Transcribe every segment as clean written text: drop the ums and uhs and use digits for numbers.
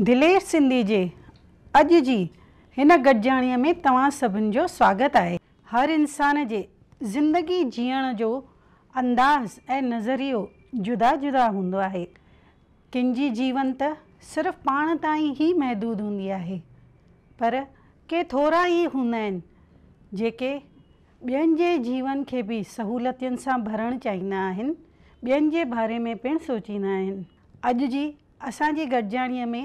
دلير سنڌي جي اڄ جي هن گڏجاڻيء ۾ توهان سڀن جو سواگت آهي. هر انسان جي زندگي جيئڻ جو انداز ۽ نظريو جدا جدا هوندو آهي. ڪن جي جيون ته صرف پاڻ تائين ئي محدود هوندي آهي، پر ڪي ٿورا ئي هوندا آهن، جيڪي ٻين جي جيون کي به سهولتين سان ڀرڻ چاهيندا آهن، ٻين جي باري ۾ پڻ سوچيندا آهن. اڄ جي اسان جي گڏجاڻيء ۾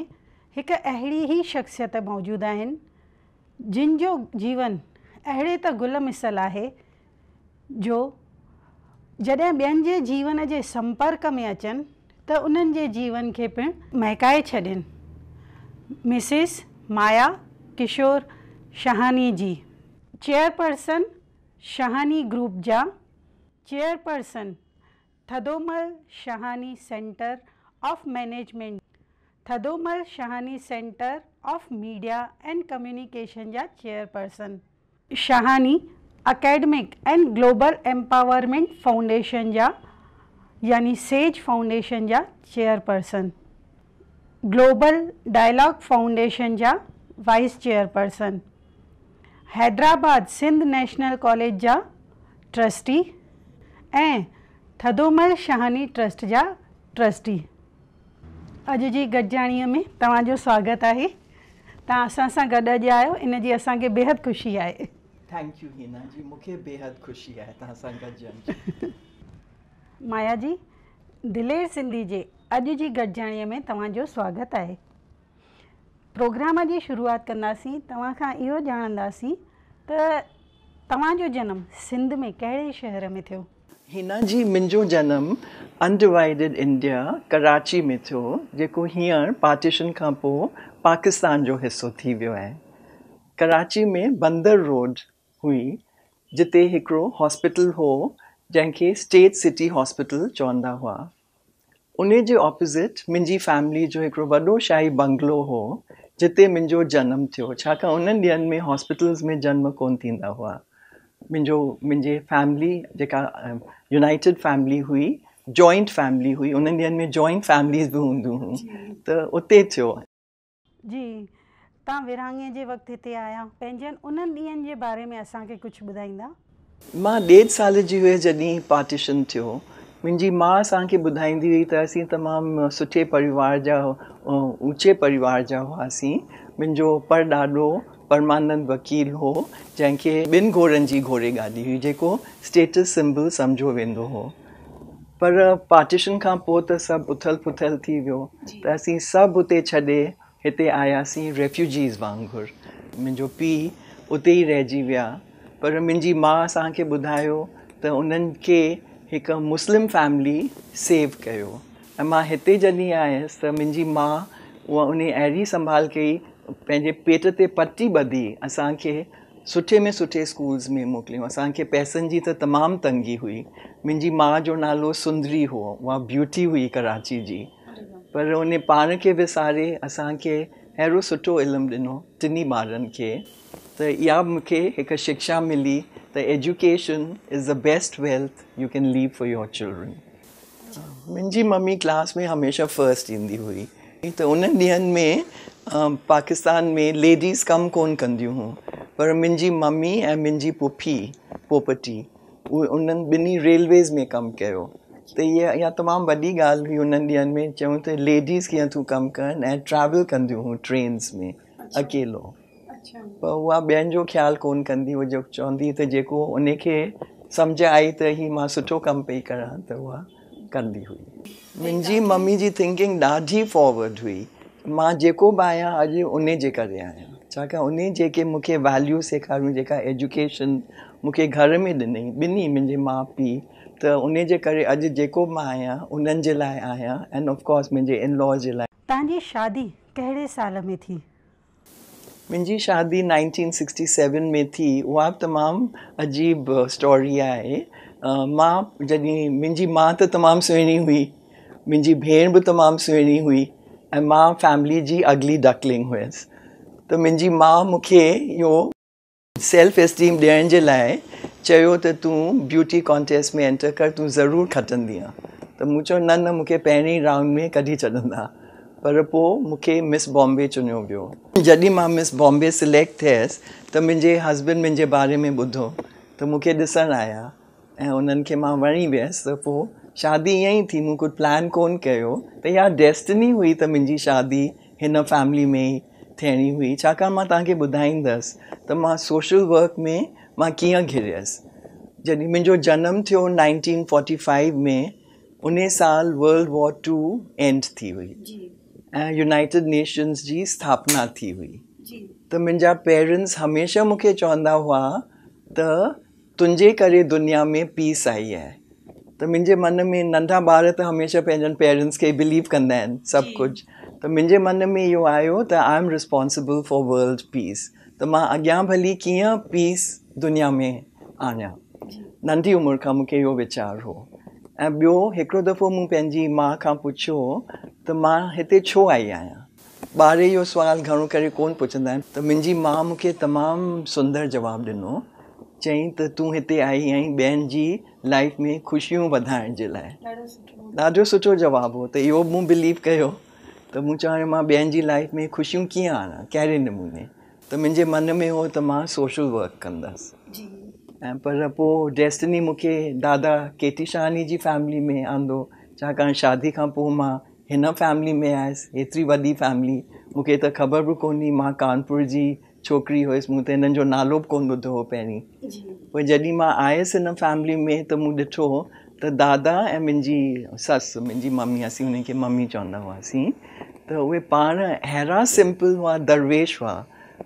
هڪ اهڙي ئي شخصيت موجود آهن، جن جو جيون اهڙي ته گل مثل آهي، جو جڏهن ٻين جي جيون جي سمپرڪ ۾ اچن ته انهن جي جيون کي پڻ مهڪائي ڇڏين. مسز مايا ڪشور شهاني جي. چيئرپرسن شهاني گروپ جا chairperson Thadomal Shahani centre of management, Thadomal Shahani centre of media and communication جا chairperson. Shahani academic and global empowerment foundation جا يعني سيج فائونڊيشن جا چيئرپرسن، گلوبل ڊائلاگ فائونڊيشن جا vice chairperson, Hyderabad Sindh national college جا trustee ۽ Thadomal شهاني trust جا trustee. اڄ جي گڏجاڻيء ۾ توهان جو سواگت آهي. توهان اسان سان گڏ اڄ آهيو ان جي اسان کي بيحد خوشي آهي. Thank you Hina جي مون کي بيحد خوشي آهي توهان سان گڏجڻ جي. مايا جي، دلير سنڌي جي اڄ جي گڏجاڻيء ۾ توهان جو سواگت آهي. پروگرام جي شروعات ڪنداسين توهان کان اهو ڄاڻنداسين ته توهان جو جنم سنڌ ۾ ڪهڙي شهر ۾ ٿيو؟ هينا جي، منهنجو جنم انڊيوائيڊڊ انڊيا ڪراچي ۾ ٿيو جيڪو هينئر پارٽيشن کان پوء پاڪستان جو حصو ٿي ويو آهي. ڪراچي ۾ بندر روڊ هئي جتي هڪڙو هاسپيٽل هو جنهن کي اسٽيٽ سٽي هاسپيٽل چوندا هئا. انهي جي اپوزٽ منهنجي فيملي جو هڪڙو وڏو شاهي بنگلو هو جتي منهنجو جنم ٿيو ڇاڪاڻ انهن ڏينهن ۾ هاسپيٽلز ۾ جنم ڪونه ٿيندا هئا. منهنجو منهنجي فيملي جيڪا يونائيٽيڊ فيملي هئي جوائنٽ فيملي هئي انهن ڏينهن ۾ جوائنٽ فيمليز به هونديون هيون ته اتي ٿيو. جي، توهان ورهاڱي جي وقت هتي آيا، پنهنجن انهن ڏينهن جي باري ۾ اسان کي ڪجهه ٻڌائيندا؟ مان ڏيڍ سال جي هيس جڏهن پارٽيشن ٿيو. منهنجي ماء اسان کي ٻڌائيندي هئي ته اسين تمام سٺي پريوار جا اوچي پريوار جا هئاسين. منهنجو پڙڏاڏو پرمانند وڪيل هو جنهن کي ٻن گهوڙن جي گهوڙي گاڏي هئي جيڪو اسٽيٽس سمبل سمجهيو ويندو هو. پر پارٽيشن کان پوء ته سڀ اٿل پٿل ٿي ويو ته اسين سڀ اتي ڇڏي هتي آياسين ريفيوجيز وانگر. منهنجو پيء اتي ئي رهجي ويا پر منهنجي ماء اسان کي ٻڌايو ته انهن کي هڪ مسلم فيملي سيو ڪيو ۽ مان هتي جڏهن آيس ته منهنجي ماء اها انهي اهڙي سنڀال ڪئي پنهنجي پيٽ تي پٽي ٻڌي اسان کي سٺي ۾ سٺي اسڪولز ۾ موڪليون. اسان کي پئسن جي ته تمام تنگي هئي. منهنجي ماء جو نالو سندري هو. اها بيوٽي هئي ڪراچي جي. پر ان پاڻ کي وساري اسان کي اهڙو سٺو علم ڏنو ٽنهي ٻارن کي ته اها مون کي هڪ شڪشا ملي ته education is the best wealth you can leave for your children. منهنجي ممي ڪلاس ۾ هميشه فرسٽ ايندي هئي ته انهن ڏينهن ۾ پاڪستان ۾ ليڊيز ڪم ڪونه ڪنديون هيون پر منهنجي ممي ۽ منهنجي پڦي پوپٽي اهي انهن ٻنهي ريلويز ۾ ڪم ڪيو ته اها اها تمام وڏي ڳالهه هئي انهن ڏينهن ۾ چيون ته ليڊيز ڪيئن ٿيون ڪم ڪن ۽ ٽريول ڪنديون هيون ٽرينز ۾ اڪيلو. پر اها ٻين جو خيال ڪونه ڪندي هئي جو چوندي ته جيڪو ان کي سمجهه آئي ته هي مان سٺو ڪم پئي ڪران ته اها ڪندي هئي. منهنجي ممي جي ٿنڪنگ ڏاڍي فارورڊ هئي. مان جيڪو به آهيان اڄ ان جي ڪري آهيان. ڇاڪاڻ ان جيڪي مون کي ويليوز سيکاريون جيڪا ايجوڪيشن مون کي گهر ۾ ڏنئي ٻنهي منهنجي ماء پيء ته ان جي ڪري اڄ جيڪو به مان آهيان انهن جي لاء آهيان اينڊ آف ڪورس منهنجي ان لاز جي لاء. توهان جي شادي ڪهڙي سال ۾ ٿي؟ منهنجي شادي نائنٽين سڪسٽي سيون ۾ ٿي اها به تمام عجيب اسٽوري آهي مان جڏهن منهنجي ماء ته تمام سهڻي هئي منهنجي ڀيڻ به تمام سهڻي هئي ۽ مان فيملي جي اگلي ڊڪلنگ هيس ته منهنجي ماء مون کي اهو سيلف اسٽيم ڏيڻ جي لاء چيو ته تون بيوٽي ڪانٽيسٽ ۾ اينٽر ڪر تون ضرور کٽندينء ته مون چيو نه نه مون کي پهرين رائونڊ ۾ ڪڍي ڇڏندا پر پوء مون کي مس بامبي چنيو ويو. جڏهن مان مس بامبي سليڪٽ ٿيس ته منهنجي هسبنڊ منهنجي باري ۾ ٻڌو ته مون کي ڏسڻ آيا ۽ انهن کي مان وڻي ويس ته پوء شادي ائين ئي ٿي مون ڪجهه پلان ڪونه ڪيو ته اها ڊيسٽني هئي ته منهنجي شادي هن فيملي ۾ ئي ٿيڻي هئي ڇاڪاڻ مان توهان کي ٻڌائيندس ته مان سوشل ورڪ ۾ مان ڪيئن گهريس جڏهن منهنجو جنم ٿيو 1945 ۾ انهي سال ورلڊ وار ٽو اينڊ ٿي هئي ۽ يونائيٽيڊ نيشنز جي اسٿاپنا ٿي هئي ته منهنجا پيرنٽس هميشه مون کي چوندا هئا ته تنهنجي ڪري دنيا ۾ پيس آئي آهي ته منهنجي من ۾ ننڍا ٻار ته هميشه پنهنجن پيرنٽس کي بليو ڪندا آهن سڀ ڪجهه ته منهنجي من ۾ اهو آيو ته I am responsible for world peace ته مان اڳيان ڀلي ڪيئن پيس دنيا ۾ آڻيان. ننڍي عمر کان مون کي اهو ويچار هو ۽ ٻيو هڪڙو دفعو مون پنهنجي ماء کان پڇيو ته مان هتي ڇو آئي آهيان؟ ٻار اهو سوال گهڻو ڪري ڪونه پڇندا آهن ته منهنجي ماء مون کي تمام سندر جواب ڏنو چيائين ته تون هتي آئي آهين ٻين جي لائيف ۾ خوشيون وڌائڻ جي لاء. ڏاڍو سٺو جواب هو ته اهو به مون بليو ڪيو ته مون چيو هاڻي مان ٻين جي لائيف ۾ خوشيون ڪيئن آڻان ڪهڙي نموني؟ ته منهنجي من ۾ هو ته مان سوشل ورڪ ڪندس ۽ پر پوء ڊيسٽني مون کي دادا ڪي ٽي شهاڻي جي فيملي ۾ آندو ڇاڪاڻ شادي کان پوء مان هن فيملي ۾ آيس هيتري وڏي فيملي مون کي ته خبر به ڪونه هئي مان ڪانپور جي ڇوڪري هيس مون ته هنن جو نالو به ڪونه ٻڌو هو پهرين پوء جڏهن مان آيس هن فيملي ۾ ته مون ڏٺو ته دادا ۽ منهنجي سس منهنجي ممي اسين انهن کي ممي چوندا هئاسين ته اهي پاڻ اهڙا سمپل هئا درويش هئا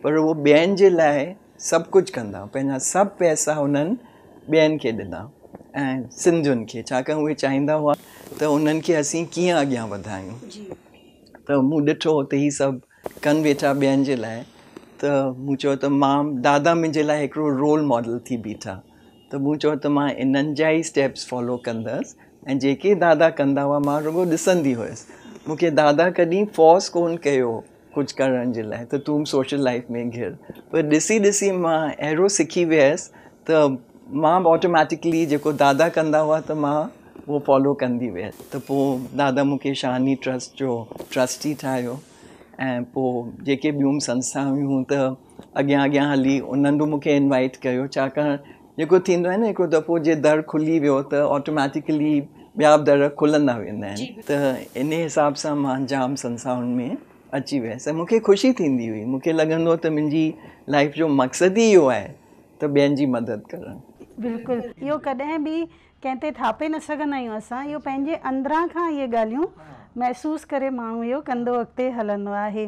پر اهو ٻين جي لاء سڀ ڪجهه ڪندا پنهنجا سڀ پئسا انهن ٻين کي ڏنا ۽ سنڌين کي ڇاڪاڻ اهي چاهيندا هئا ته انهن کي اسين ڪيئن اڳيان وڌايون ته مون ڏٺو ته هي سڀ ڪن ويٺا ٻين جي لاء ته مون چيو ته مان دادا منهنجي لاء هڪڙو رول ماڊل ٿي بيٺا ته مون چيو ته مان انهن جا ئي اسٽيپس فالو ڪندس ۽ جيڪي دادا ڪندا هئا مان رڳو ڏسندي هيس مون کي دادا ڪڏهن فورس ڪونه ڪيو ڪجهه ڪرڻ جي لاء ته تون سوشل لائف ۾ گهر پر ڏسي ڏسي مان اهڙو سکي ويس ته مان به آٽوميٽڪلي جيڪو دادا ڪندا هئا ته مان اهو فالو ڪندي ويس ته پوء دادا مون کي شهاڻي ٽرسٽ جو ٽرسٽي ٺاهيو ۽ پوء جيڪي ٻيون سنسٿائون هيون ته اڳيان اڳيان هلي انهن به مون کي انوائيٽ ڪيو ڇاڪاڻ جيڪو ٿيندو آهي نه هڪڙو دفعو جي در کلي ويو ته آٽوميٽيڪلي ٻيا به در کلندا ويندا آهن ته ان حساب سان مان جام سنسٿائن ۾ اچي ويس ۽ مون کي خوشي ٿيندي هئي مون کي لڳندو هو ته منهنجي لائيف جو مقصد ئي اهو آهي ته ٻين جي مدد ڪرڻ. بلڪل اهو ڪڏهن به ڪنهن تي ٿاپي نه سگهندا آهيون اسان اهو پنهنجي اندران کان اهي ڳالهيون محسوس ڪري ماڻهو اهو ڪندو اڳتي هلندو آهي.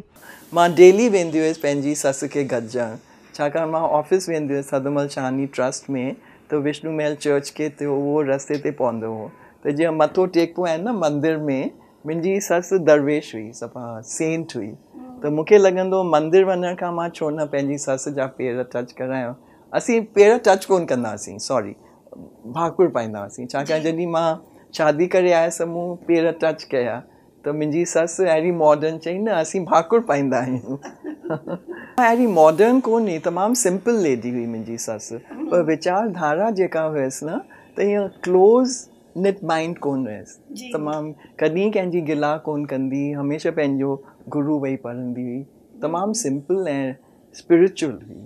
مان ڊيلي ويندي هيس پنهنجي سس کي گڏجڻ ڇاڪاڻ مان آفيس ويندي هيس ٿڌومل شهاڻي ٽرسٽ ۾ ته وشنو محل چرچ گيٽ تي اهو رستي تي پوندو هو ته جيئن مٿو ٽيڪبو آهي نه مندر ۾ منهنجي سس درويش هئي صفا سينٽ هئي ته مون کي لڳندو هو مندر وڃڻ کان مان ڇو نه پنهنجي سس جا پير ٽچ ڪرايان اسين پير ٽچ ڪونه ڪندا هئاسين سوري ڀاڪر پائيندا هئاسين ڇاڪاڻ جڏهن مان شادي ڪري آيس ته مون پير ٽچ ڪيا ته منهنجي سس اهڙي ماڊرن چئي نه اسين ڀاڪر پائيندا آهيون اهڙي ماڊرن ڪونه هئي تمام سمپل ليڊي هئي منهنجي سس پر ويچار ڌارا جيڪا هيس نه ته ائين ڪلوز نٽ مائنڊ ڪونه هيس تمام ڪڏهن ڪنهن جي گلا ڪونه ڪندي هميشه پنهنجو گرو ويهي پڙهندي هئي تمام سمپل ۽ اسپرچوئل هئي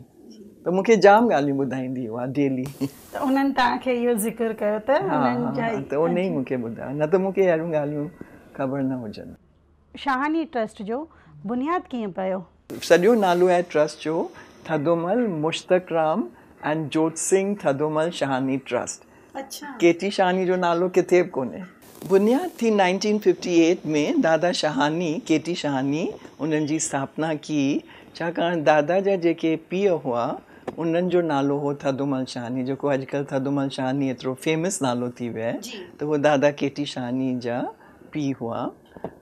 ته مون کي جام ڳالهيون ٻڌائيندي اها ڊيلي. ته انهن توهان کي اهو ذڪر ڪيو ته انهن جا ئي. ته انهي مون کي ٻڌايو نه ته مون کي اهڙيون ڳالهيون خبر نه هجن. شاهاڻي ٽرسٽ جو بنياد ڪيئن پيو؟ سڄو نالو آهي ٽرسٽ جو ٿڌومل مشتڪ رام اينڊ جوت سنگهه ٿڌومل شاهاڻي ٽرسٽ. ڪي ٽي شهاڻي جو نالو ڪٿي به ڪونهي. بنياد ٿي 1958 ۾ دادا شهاڻي، ڪي ٽي شهاڻي، انهن جي اسٿاپنا ڪي، ڇاڪاڻ دادا جا جيڪي پيء هئا انهن جو نالو هو ٿڌومل شهاڻي جيڪو اڄڪلهه ٿڌومل شهاڻي ايترو فيمس نالو ٿي ويو آهي ته اهو دادا ڪي ٽي شهاڻي جا پيء هئا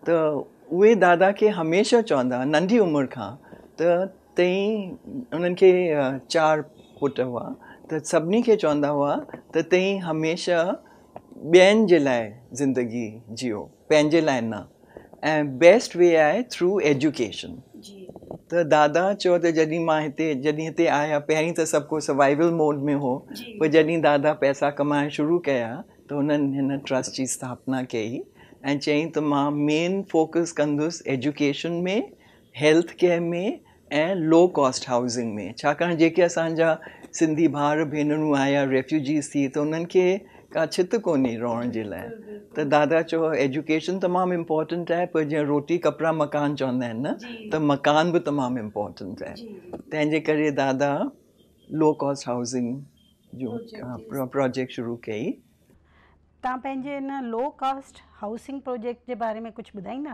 ته اهي دادا کي هميشه چوندا هئا ننڍي عمر کان ته تئين انهن کي چار پٽ هئا ته سڀني کي چوندا هئا ته تئين هميشه ٻين جي لاء زندگي جيئو پنهنجي لاء نه ۽ بيسٽ وي آهي ٿرو ايجوڪيشن ته دادا چيو ته جڏهن مان هتي جڏهن هتي آيا پهرين ته سڀ ڪو سروائيول موڊ ۾ هو پوء جڏهن دادا پئسا ڪمائڻ شروع ڪيا ته انهن هن ٽرسٽ جي اسٿاپنا ڪئي ۽ چيائين ته مان مين فوڪس ڪندس education ۾، health care ۾ ۽ low cost housing ۾، ڇاڪاڻ جيڪي اسان جا سنڌي ڀائر ڀينرون آيا ريفيوجيز ٿي ته انهن کي ڪا ڇت ڪونهي رهڻ جي لاء ته دادا چيو ايجوڪيشن تمام امپورٽنٽ آهي پر جيئن روٽي ڪپڙا مڪان چوندا آهن نه ته مڪان به تمام امپورٽنٽ آهي تنهن جي ڪري دادا لو ڪاسٽ هائوسنگ جو پروجيڪٽ شروع ڪئي. توهان پنهنجي ان لو ڪاسٽ هائوسنگ پروجيڪٽ جي باري ۾ ڪجهه ٻڌائيندا؟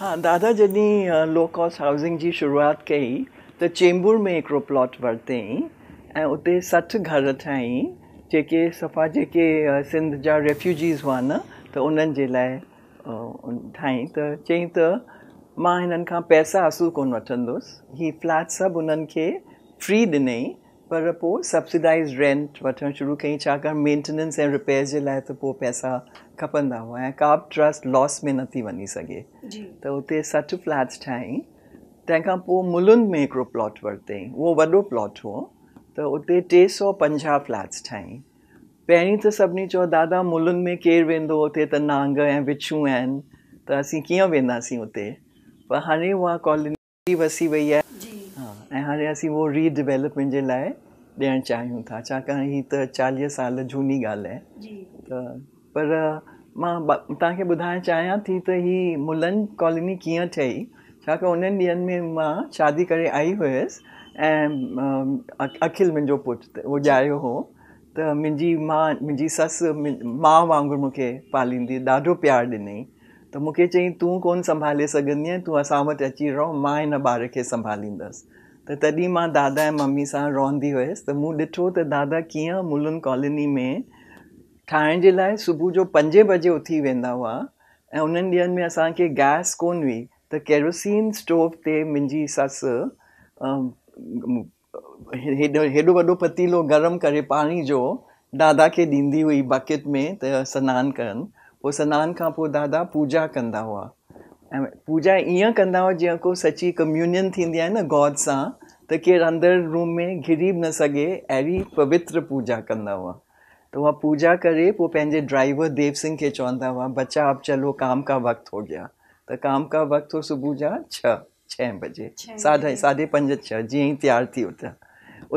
ها دادا جڏهن لو ڪاسٽ هائوسنگ جي شروعات ڪئي ته چيمبور ۾ هڪڙو پلاٽ ورتئين ۽ اتي 60 گهر ٺاهيائين جيڪي صفا جيڪي سنڌ جا ريفيوجيز هئا نه ته انهن جي لاء ٺاهيائين ته چيائين ته مان هنن کان پئسا اصل ڪونه وٺندس هي فليٽ سڀ انهن کي فري ڏنئين پر پوء سبسڊائيزڊ رينٽ وٺڻ شروع ڪيائين ڇاڪاڻ مينٽيننس ۽ رپيئرز جي لاء ته پوء پئسا کپندا هئا ۽ ڪا به ٽرسٽ لاس ۾ نٿي وڃي سگهي ته اتي 60 فليٽس ٺاهيائين. تنهن کان پوء ملنڊ ۾ هڪڙو پلاٽ ورتائين اهو وڏو پلاٽ هو ته اتي 350 فليٽس ٺاهيائين. پهرين ته سڀني چيو دادا ملنڊ ۾ ڪير ويندو اتي ته نانگ ۽ وڇون آهن ته اسين ڪيئن وينداسين اتي پر هاڻي اها ڪالوني وسي وئي آهي ۽ هاڻي اسين اهو ري ڊولپمينٽ جي لاء ڏيڻ چاهيون ٿا ڇاڪاڻ هي ته 40 سال جهوني ڳالهه آهي ته پر مان توهان کي ٻڌائڻ چاهيان ٿي ته هي ملنڊ ڪالوني ڪيئن ٺهي ڇاڪاڻ انهن ڏينهن ۾ مان شادي ڪري آئي هيس ۽ اکل منهنجو پٽ اهو ڄايو هو ته منهنجي ماء منهنجي سس ماء وانگر مون کي پاليندي ڏاڍو پيار ڏنائين ته مون کي چيائين تون ڪونه سنڀالي سگهندينء، تون اسان وٽ اچي رهه، مان هن ٻار کي سنڀاليندس. ته تڏهن مان دادا ۽ ممي سان رهندي هيس ته مون ڏٺو ته دادا ڪيئن ملنڊ ڪالوني ۾ ٺاهڻ جي لاء صبح جو پنجين بجي اٿي ويندا هئا ۽ انهن ڏينهن ۾ اسان کي گئس ڪونه هئي ته ڪيروسين اسٽوو تي منهنجي سس هيڏو وڏو پتيلو گرم ڪري پاڻي جو دادا کي ڏيندي هئي بڪيٽ ۾ ته سنان ڪرن. پوء سنان کان پوء دادا پوڄا ڪندا هئا ۽ پوڄا ائين ڪندا هئا جيئن ڪو سچي ڪميونين ٿيندي آهي نه گاڊ سان ته ڪير اندر روم ۾ گهڙي به نه سگهي اهڙي پوتر پوڄا ڪندا هئا ته اها پوڄا ڪري پوء پنهنجي ڊرائيور ديو سنگهه کي چوندا هئا بچا اب چلو ڪام ڪا وقت هو گيا ته ڪام ڪا وقت هو صبح جا ڇهه. ڇهين بجي ساڍا ساڍي پنج ڇهه جيئن ئي تيار ٿي اٿيا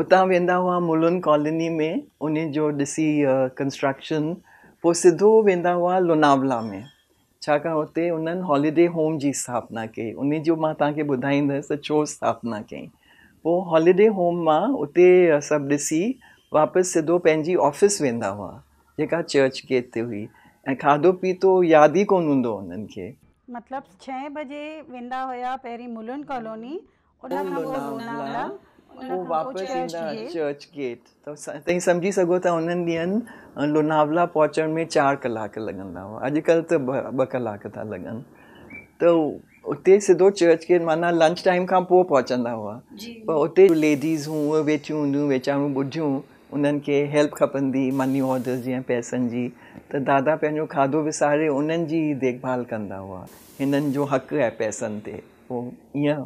اتان ويندا هئا ملنڊ ڪالوني ۾ ان جو ڏسي ڪنسٽرڪشن پوء سڌو ويندا هئا لوناولا ۾ ڇاڪاڻ اتي انهن هاليڊي هوم جي اسٿاپنا ڪئي ان جو مان توهان کي ٻڌائيندس ته ڇو اسٿاپنا ڪئي پوء هاليڊي هوم مان اتي سڀ ڏسي واپس سڌو پنهنجي آفيس ويندا هئا جيڪا چرچ گيٽ تي هئي ۽ کاڌو پيتو ياد ئي ڪونه هوندو هو انهن کي. مطلب ڇهين بجي ويندا هيا پهرين ملنڊ ڪالوني ان کان پوء لوناولا ان پوء کان پوء واپس چرچ ايندا گيٽ. چرچ گيٽ ته توهين سمجهي سگهو ٿا انهن ڏينهن لوناولا پهچڻ ۾ 4 ڪلاڪ لڳندا هئا اڄڪلهه ته 2 ڪلاڪ ٿا لڳن ته اتي سڌو چرچ گيٽ معنيٰ لنچ ٽائيم کان پوء پهچندا هئا پر اتي ليڊيز هون اهي ويٺيون هونديون ويچاريون ٻڍيون انهن کي هيلپ کپندي مني آرڊرز جي ۽ پئسن جي ته دادا پنهنجو کاڌو وساري انهن جي ئي ديک ڀال ڪندا هئا. هنن جو حق آهي پئسن تي پوء ائين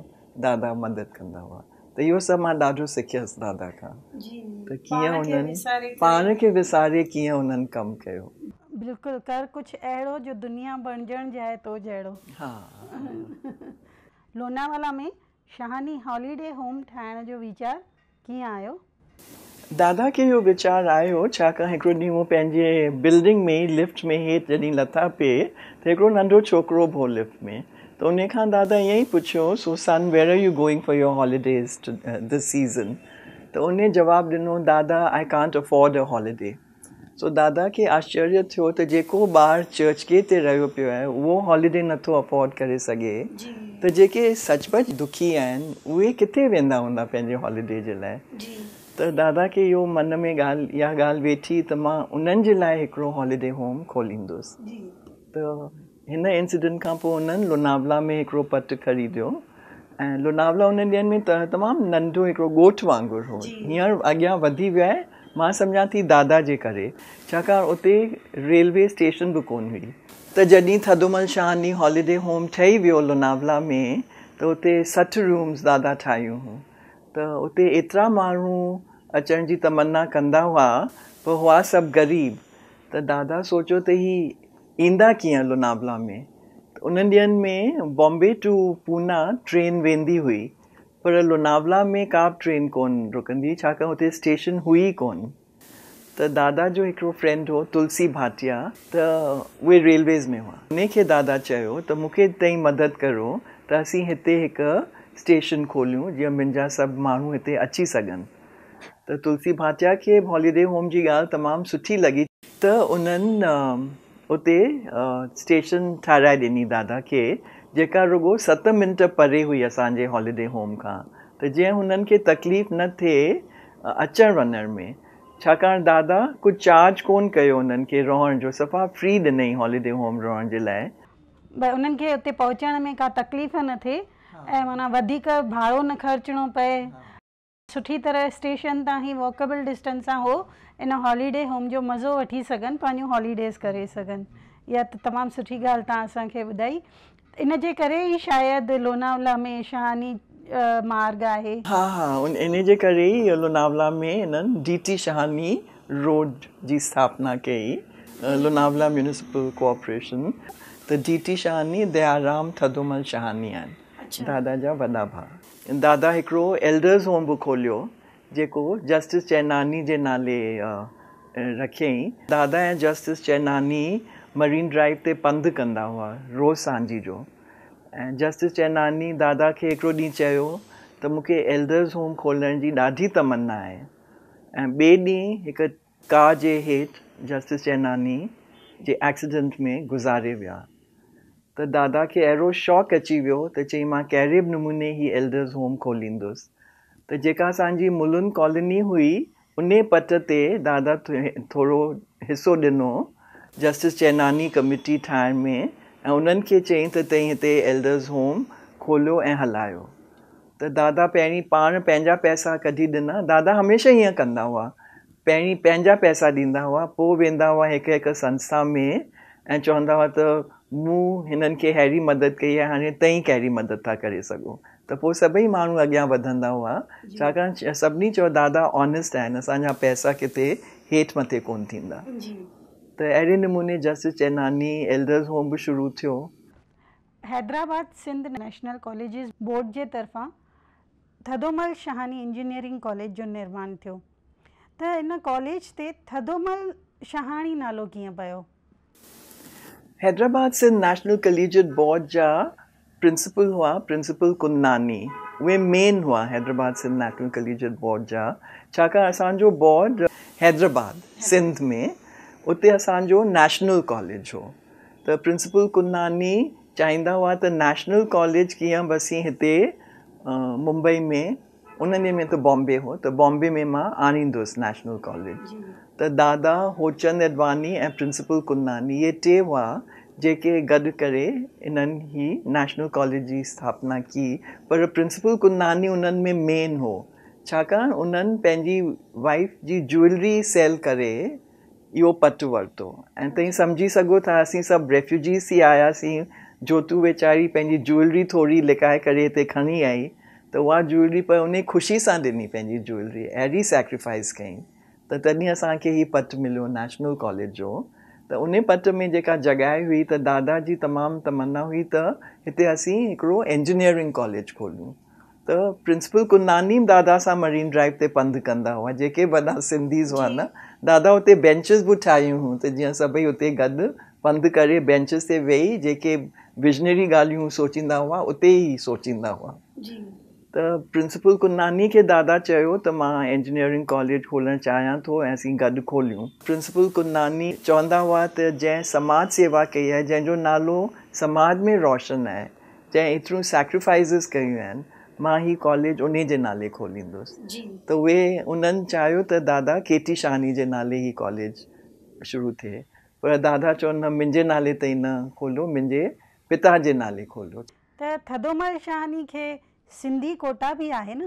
دادا مدد ڪندا هئا ته اهو سڀ مان ڏاڍو سکيس دادا کان ته ڪيئن انهن پاڻ کي وساري ڪيئن انهن ڪم ڪيو. بلڪل ڪر ڪجهه اهڙو جو دنيا بڻجڻ جائي تو جهڙو. ها. لوناوالا ۾ شهاني هاليڊي هوم ٺاهڻ جو ويچار ڪيئن آيو؟ دادا کي اهو ويچار آيو ڇاڪاڻ هڪڙو ڏينهن هو پنهنجي بلڊنگ ۾ ئي لفٽ ۾ هيٺ جڏهن لٿا پئي ته هڪڙو ننڍو ڇوڪرو به هو لفٽ ۾ ته انهي کان دادا ائين ئي پڇيو so son where are you going for your holidays this season ته انهي جواب ڏنو دادا I can't afford a holiday سو دادا کي آشچريه ٿيو ته جيڪو ٻار چرچ گيٽ تي رهيو پيو آهي اهو هاليڊي نٿو افورڊ ڪري سگهي ته جيڪي سچ پچ دکي آهن اهي ڪٿي ويندا هوندا پنهنجي هاليڊي جي لاء ته دادا کي اهو من ۾ ڳالهه اها ڳالهه ويٺي ته مان انهن جي لاء هڪڙو هاليڊي هوم کوليندس ته هن انسيڊنٽ کان پوء انهن لوناولا ۾ هڪڙو پٽ خريديو ۽ لوناولا انهن ڏينهن ۾ ته تمام ننڍو هڪڙو ڳوٺ وانگر هو. هينئر اڳيان وڌي ويو آهي، مان سمجهان ٿي دادا جي ڪري، ڇاڪاڻ اتي ريلوي اسٽيشن به ڪونه هئي. ته جڏهن ٿڌومل شهاني هاليڊي هوم ٺهي ويو لوناولا ۾ ته اتي 60 رومز دادا ٺاهيون هيون ته اتي ايترا ماڻهو اچڻ جي تمنا ڪندا هئا پر هئا سڀ غريب ته دادا سوچيو ته هي ايندا ڪيئن لوناولا ۾؟ ته انهن ڏينهن ۾ بامبي ٽو پونا ٽرين ويندي هئي پر لوناولا ۾ ڪا به ٽرين ڪونه رڪندي هئي ڇاڪاڻ اتي اسٽيشن هئي ئي ڪونه. ته دادا جو هڪڙو فرينڊ هو تلسي ڀاٽيا ته اهي ريلويز ۾ هئا. انهي کي دادا چيو ته مون کي تئين مدد ڪرو ته اسين هتي هڪ اسٽيشن کوليون جيئن منهنجا سڀ ماڻهو هتي اچي سگهن. ته تلسي ڀاٽيا کي به هاليڊي هوم جي ڳالهه تمام سٺي لڳي. ته انهن اتي اسٽيشن ٺاهرائي ڏني دادا کي جيڪا رڳو 7 منٽ پري هئي اسان جي هاليڊي هوم کان ته جيئن هنن کي تڪليف نه ٿئي اچڻ وڃڻ ۾، ڇاڪاڻ دادا ڪجهه چارج ڪونه ڪيو انهن کي رهڻ جو، صفا فري ڏنئي هاليڊي هوم رهڻ جي لاء. ڀئي انهن کي اتي پهچڻ ۾ ڪا تڪليف نه ٿئي ۽ معنيٰ وڌيڪ ڀاڙو نه خرچڻو پئي. سٺي طرح اسٽيشن تان ئي واڪيبل ڊسٽنس سان هو ان هاليڊي هوم جو مزو وٺي سگهن پنهنجون هاليڊيز ڪري سگهن. اها ته تمام سٺي ڳالهه توهان اسان کي ٻڌائي. ان جي ڪري ئي شايد لوناولا ۾ شهاني مارگ آهي. ها ها انهي جي ڪري ئي لوناولا ۾ انهن ڊي ٽي شهاني روڊ جي اسٿاپنا ڪئي لوناولا ميونسپل ڪارپوريشن ته ڊي ٽي شهاني ديارام ٿڌومل شهاني آهن دادا جا وڏا ڀاء. دادا هڪڙو ايلڊرز هوم به کوليو جيڪو جسٽس چئناني جي نالي رکيائين. دادا ۽ جسٽس چئناني مرين ڊرائيو تي پنڌ ڪندا هئا روز سانجهي جو ۽ جسٽس چئناني دادا کي هڪڙو ڏينهن چيو ته مون کي ايلڊرز هوم کولڻ جي ڏاڍي تمنا آهي ۽ ٻئي ڏينهن هڪ ڪار جي هيٺ جسٽس چئناني جي ايڪسيڊنٽ ۾ گذاري ويا. ته دادا کي اهڙو شاڪ اچي ويو ته چئي مان ڪهڙي به نموني هي ايلڊرز هوم کوليندس ته جيڪا اسان جي ملنڊ ڪالوني هئي انهي پٽ تي دادا ٿورو حصو ڏنو جسٽس چئناني ڪميٽي ٺاهڻ ۾ ۽ انهن کي چيائين ته تئين هتي ايلڊرز هوم کوليو ۽ هلايو ته دادا پهرين پاڻ پنهنجا پئسا ڪڍي ڏنا دادا هميشه ائين ڪندا هئا پهرين پنهنجا پئسا ڏيندا هئا پوء ويندا هئا هڪ هڪ سنسٿا ۾ ۽ چوندا هئا ته مون هنن کي ههڙي مدد ڪئي آهي هاڻي تئين ڪهڙي مدد ٿا ڪري سگهو ته پوء سڀئي ماڻهو اڳيان وڌندا هئا ڇاڪاڻ سڀني چيو دادا آنيسٽ آهن اسان جا پئسا ڪٿي هيٺ مٿي ڪونه ٿيندا ته اهڙي نموني جسٽس چئناني ايلڊرز هوم به شروع ٿيو. Hyderabad Sindh national colleges board جي طرفان ٿڌومل شهاڻي انجنيئرنگ ڪاليج جو نرماڻ ٿيو ته ان ڪاليج تي ٿڌومل شهاڻي نالو ڪيئن پيو؟ حيدرآباد سنڌ نيشنل ڪليجيٽ بورڊ جا پرنسپل هئا پرنسپل ڪندناني اهي مين هئا حيدرآباد سنڌ نيشنل ڪليجيٽ بورڊ جا ڇاڪاڻ اسان جو بورڊ حيدرآباد سنڌ ۾ اتي اسان جو نيشنل ڪاليج هو ته پرنسپل ڪندناني چاهيندا هئا ته نيشنل ڪاليج ڪيئن به اسين هتي ممبئي ۾ انهن ڏينهن ۾ ته بامبي هو ته بامبي ۾ مان آڻيندس نيشنل ڪاليج ته دادا هوچند اڊواڻي ۽ پرنسپل ڪندناني اهي ٽي هئا جيڪي گڏ ڪري انهن هي نيشنل ڪاليج جي اسٿاپنا ڪئي پر پرنسپل ڪندناني انهن ۾ مين هو ڇاڪاڻ انهن پنهنجي وائيف جي جوئلري سيل ڪري اهو پٽ ورتو ۽ تئين سمجهي سگهو ٿا اسين سڀ ريفيوجيز ٿي آياسين جوتو ويچاري پنهنجي جوئلري ٿوري لڪائي ڪري هتي کڻي آئي ته اها جوئلري پر انهي خوشي سان ڏني پنهنجي جوئلري اهڙي سيڪريفائيس ڪئي ته تڏهن اسان کي هي پٽ مليو نيشنل ڪاليج جو ته انهي پٽ ۾ جيڪا جڳهه هئي ته دادا جي تمام تمنا هئي ته هتي اسين هڪڙو انجنيئرنگ ڪاليج کوليون ته پرنسپل ڪندناني به دادا سان مرين ڊرائيو تي پنڌ ڪندا هئا جيڪي به وڏا سنڌيز هئا نه دادا اتي بينچز به ٺاهيون هيون ته جيئن سڀئي اتي گڏ پنڌ ڪري بينچز تي ويهي جيڪي وزنري ڳالهيون سوچيندا هئا اتي ئي سوچيندا هئا ته پرنسپل ڪندناني کي دادا چيو ته مان انجنيئرنگ ڪاليج کولڻ چاهيان ٿو ۽ اسين گڏ کوليون. پرنسپل ڪندناني چوندا هئا ته جنهن سماج سيوا ڪئي آهي جنهن جو نالو سماج ۾ روشن آهي جنهن ايتريون سيڪريفائيسز ڪيون آهن مان هي ڪاليج انهي جي نالي کوليندس ته اهي انهن چاهيو ته دادا ڪي ٽي شهاني جي نالي هي ڪاليج شروع ٿئي پر دادا چيو نه منهنجي نالي تي نه کوليو منهنجي پتا جي نالي کوليو. ته ٿڌومل شهاني کي سنڌي ڪوٽا به آهي نه؟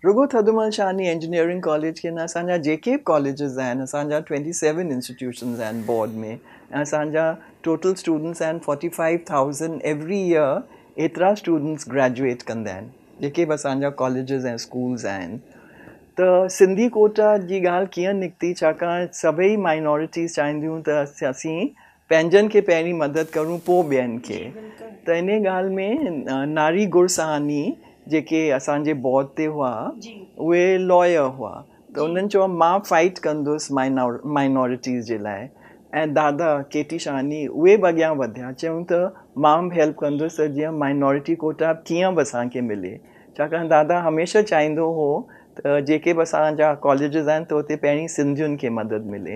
رڳو ٿڌومل شهاني انجنيئرنگ ڪاليج کي نه اسان جا جيڪي به ڪاليجز آهن اسان جا 27 انسٽيٽيوشنز آهن بورڊ ۾ ۽ اسان جا ٽوٽل اسٽوڊنٽس آهن 45,000 ايوري ييئر ايترا اسٽوڊنٽس گريجوئيٽ ڪندا آهن جيڪي به اسان جا ڪاليجز ۽ اسڪولز آهن. ته سنڌي ڪوٽا جي ڳالهه ڪيئن نڪتي، ڇاڪاڻ سڀئي مائنارٽيز چاهينديون ته اسين پنهنجن کي پهرين مدد ڪرون پوءِ ٻين کي. ته ان ڳالهه ۾ ناري گرسهاني جيڪي اسان جي بورڊ تي هئا، اهي لائر هئا، ته انهن چيو مان فائيٽ ڪندس مائنارٽيز جي لاءِ. ۽ دادا ڪي ٽي شهاني اهي به اڳيان وڌيا، چيون ته مان به هيلپ ڪندس ته جيئن مائنارٽي ڪوٽا ڪيئن به اسان کي ملي. ڇاڪاڻ دادا هميشه چاهيندو هو ته جيڪي به اسان جا ڪاليجز آهن ته اتي پهرين سنڌين کي مدد ملي.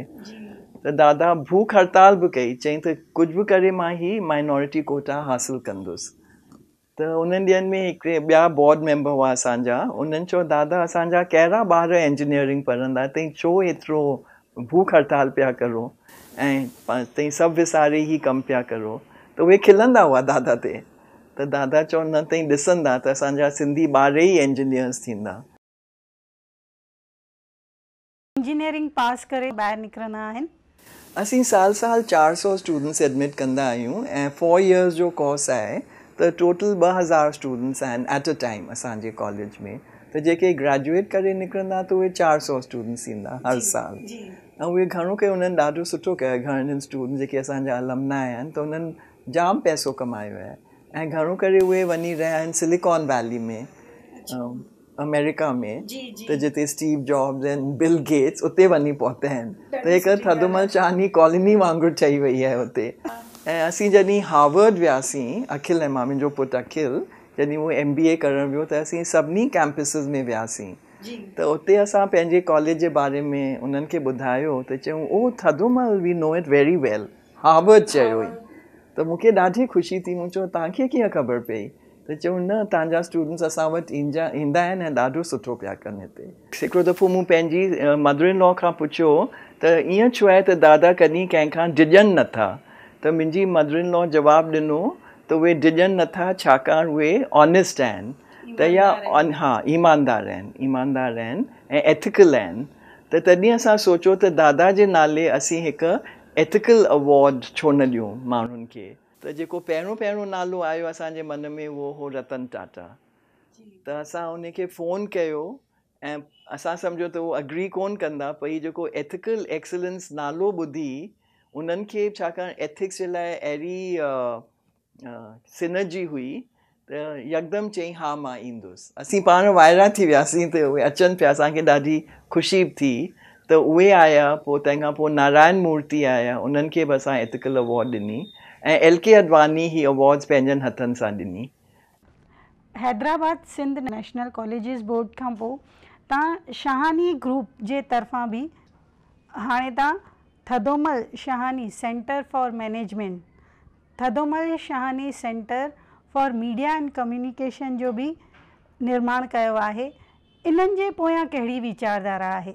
ته دادا ڀوک هڙتال به ڪئي، چيائين ته ڪجهه به ڪري مان هي مائنارٽي ڪوٽا حاصل ڪندس. ته انهن ڏينهن ۾ هڪڙي ٻيا بورڊ ميمبر هئا اسان جا، انهن چيو دادا اسان جا ڪهڙا ٻار انجنيئرنگ پڙهندا، تئين ڇو ايترو ڀوک هڙتال پيا ڪرو ۽ تئين سڀ وساري هي ڪم پيا ڪرو. ته اهي کلندا هئا دادا تي. ته دادا چيو نه تئين ڏسندا ته اسان جا سنڌي ٻار ئي انجنيئرس ٿيندا. انجنيئرنگ پاس ڪري ٻاهر نڪرندا آهن. اسين سال سال 400 اسٽوڊنٽس ايڊمٽ ڪندا آهيون ۽ 4 ايئرس جو ڪورس آهي ته ٽوٽل 2000 اسٽوڊنٽس آهن ايٽ ا ٽائيم اسان جي ڪاليج ۾. ته جيڪي گريجوئيٽ ڪري نڪرندا ته اهي 400 اسٽوڊنٽس ٿيندا هر سال. ۽ اهي گهڻو ڪري انهن ڏاڍو سٺو ڪيو. گهڻن اسٽوڊنٽس جيڪي اسان جا المنا آهن ته انهن جام پئسو ڪمايو آهي ۽ گهڻو ڪري اهي وڃي رهيا آهن سليڪان ويلي ۾ آمريڪا ۾، ته جتي اسٽيو جابس ۽ بل گيٽس اتي وڃي پهتا آهن. ته هڪ ٿڌومل شهاني ڪالوني وانگر ٺهي وئي آهي اتي. ۽ اسين جڏهن هارورڊ وياسين، اکل ۽ مان، منهنجو پٽ اکل جڏهن هو ايم بي اي ڪرڻ ويو ته اسين سڀني ڪيمپسز ۾ وياسين. ته اتي اسان پنهنجي ڪاليج جي باري ۾ انهن کي ٻڌايو ته چيون oh Thadomal we know it very well. Harvard چيو ئي ته مون کي ڏاڍي خوشي ٿي. مون چيو توهان کي ڪيئن خبر پئي؟ ته چيو نه توهان جا اسٽوڊنٽس اسان وٽ ايندا آهن ۽ ڏاڍو سٺو پيا ڪن هتي. هڪڙو دفعو مون پنهنجي مدر ان لا کان پڇيو ته ائين ڇو آهي ته دادا ڪڏهن ڪنهن کان ڊڄن نٿا؟ ته منهنجي مدر ان لا جواب ڏنو ته اهي ڊڄن نٿا ڇاڪاڻ اهي آنيسٽ آهن ته يا ها ايماندار آهن، ايماندار آهن ۽ ايٿيڪل آهن. ته تڏهن اسان سوچيو ته دادا جي نالي اسين هڪ ايٿيڪل ايوارڊ ڇو نه ڏيون ماڻهن کي. ته جيڪو پهريون پهريون نالو آيو اسان جي من ۾ اهو هو رتن ٽاٽا. ته اسان ان کي فون ڪيو ۽ اسان سمجهيو ته هو اگري ڪون ڪندا، پر هي جيڪو ايٿيڪل ايڪسلنس نالو ٻڌي انهن کي ڇاڪاڻ ايٿڪس جي لاء اهڙي سنرجي هئي ته يڪدم چيائين ها مان ايندس. اسين پاڻ وائڙا ٿي وياسين ته اهي اچن پيا، اسان کي ڏاڍي خوشي به ٿي ته اهي آيا. پوء تنهن کان پوء نارائڻ مورتي آيا، انهن کي به اسان ايٿيڪل ايوارڊ ڏني ۽ ايل ڪي اڊواني هي ايوارڊز پنهنجن هٿن سان ڏني. Hyderabad Sindh national colleges board کان پوء تان شهاني گروپ جي طرفان به هاڻي تان Thadomal Shahani centre for management, Thadomal Shahani centre for media and communication جو به نرماڻ ڪيو آهي. انهن جي پويان ڪهڙي ويچارڌارا آهي؟